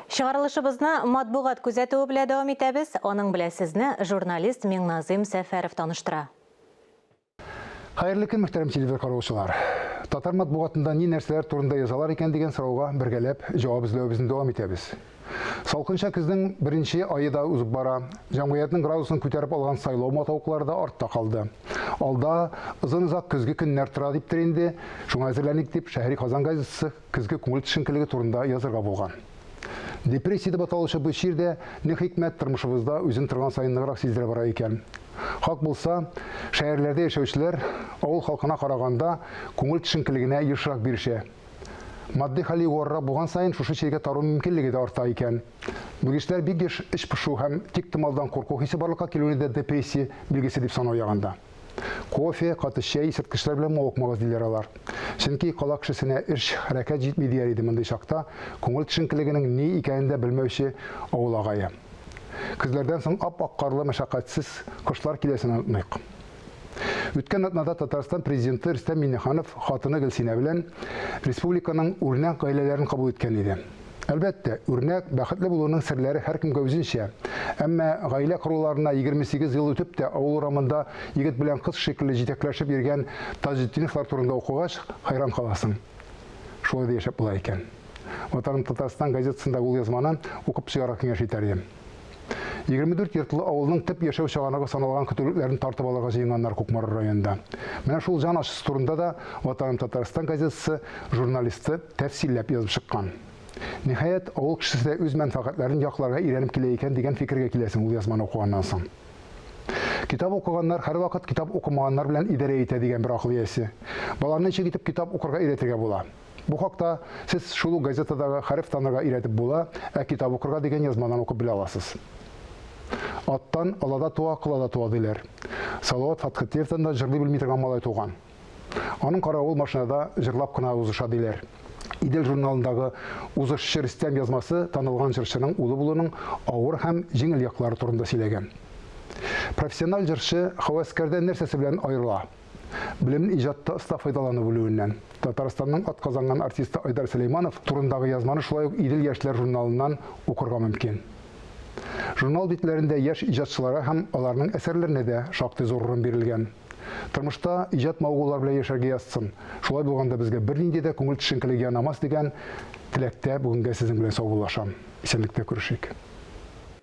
Чыгарылышыбызны матбугат күзәтүе белә дәвам итәбез. Аның белә сезне журналист Миңназыйм Сәфәров таныштыра. Хәерле көн, мөхтәрәм телевизор караучылар. Татар матбугатында ни нәрсәләр турында язалар икән дигән сорауга бергәләп җавап эзләвебезне дәвам итәбез. Салкынча көзнең беренче ае да узып бара. Җәмгыятьнең градусын күтәреп алган сайлау матавыклары да артта калды. Алда озын-озак көзге көннәр тора диптер инде, шуңа әзерләник дип Шәһри Казан газетасы көзге күңел төшенкелеге турында язырга булган. Депрессия дип аталучы бу чир дә, ни хикмәт, тормышыбызда үзен торган саен ныграк сиздерә бара икән. Хак булса, шәһәрләрдә яшәүчеләр авыл халкына караганда күңел төшенкелегенә ешрак бирешә. Матди хәле югарырак булган саен шушы чиргә тару мөмкинлеге дә арта икән. Белгечләр бик еш эч пошу һәм тиктомалдан курку хисе барлыкка килүне дә депрессия билгесе дип санау ягында. Кофе, каты чәй, исерткечләр белән мавыкмагыз, диләр алар. Чөнки кала кешесенә эш, хәрәкәт җитми дияр иде мондый чакта күңел төшенкелегенең ни икәнен дә белмәүче авыл агае. Көзләрдән соң ап-ак карлы мәшәкатьсез кышлар киләсен онытмыйк. Үткән атнада Татарстан Президенты Рөстәм Миңнеханов хатыны Гөлсинә белән республиканың үрнәк гаиләләрен кабул иткән иде. Әлбәттә, үрнәк, бәхетле булуның серләре һәркемгә үзенчә. Әмма гаилә коруларына 28 ел үтеп тә авыл урамында егет белән кыз шикелле җитәкләшеп йөргән Таҗетдиновлар турында укыгач, хәйран каласың. Шулай да яшәп була икән. Ватаным Татарстан газетасындагы ул язманы укып чыгарга киңәш итәр идем. 24 йортлы авылның төп яшәү чыганагы саналган көтүлекләрен тартып алырга җыенганнар Кукмара районында. Менә шул җан ачысы турында да Ватаным Татарстан газетасы журналисты тәфсилләп язып чыккан. Ниһаять, авыл кешесе дә үз мәнфәгатьләрен якларга өйрәнеп килә икән дигән фикергә киләсең ул язманы укыганнан соң. Китап укыганнар һәрвакыт китап укымаганнар белән идарә итә дигән бер акыл иясе. Баланы ничек итеп китап укырга өйрәтергә була? Бу хакта сез шул ук газетадагы Хәреф танырга өйрәтеп була, ә китап укырга дигән язмадан укып белә аласыз. Аттан ала да туа, кола да туа, диләр. Салават Фатхетдиевтан да җырлый белми торган малай туган. Аның каравы ул машинада җырлап кына узыша, диләр. Идел журналындагы Узышчы Рөстәм язмасы танылган җырчының улы булуның авыр һәм җиңел яклары турында сөйләгән. Профессиональ җырчы һәвәскәрдән нәрсәсе белән аерыла? Белемен иҗатта оста файдалана белүеннән. Татарстанның атказанган артисты Айдар Сөләйманов турындагы язманы шулай ук Идел яшьләр журналыннан укырга мөмкин. Журнал битләрендә яшь иҗатчыларга һәм аларның әсәрләренә дә шактый зур урын бирелгән. Тормышта иҗат мавыгулар белән яшәргә язсын. Шулай булганда безгә бернинди дә күңел төшенкелеге янамас дигән теләктә бүгенгә сезнең белән саубуллашам. Исәнлектә күрешик.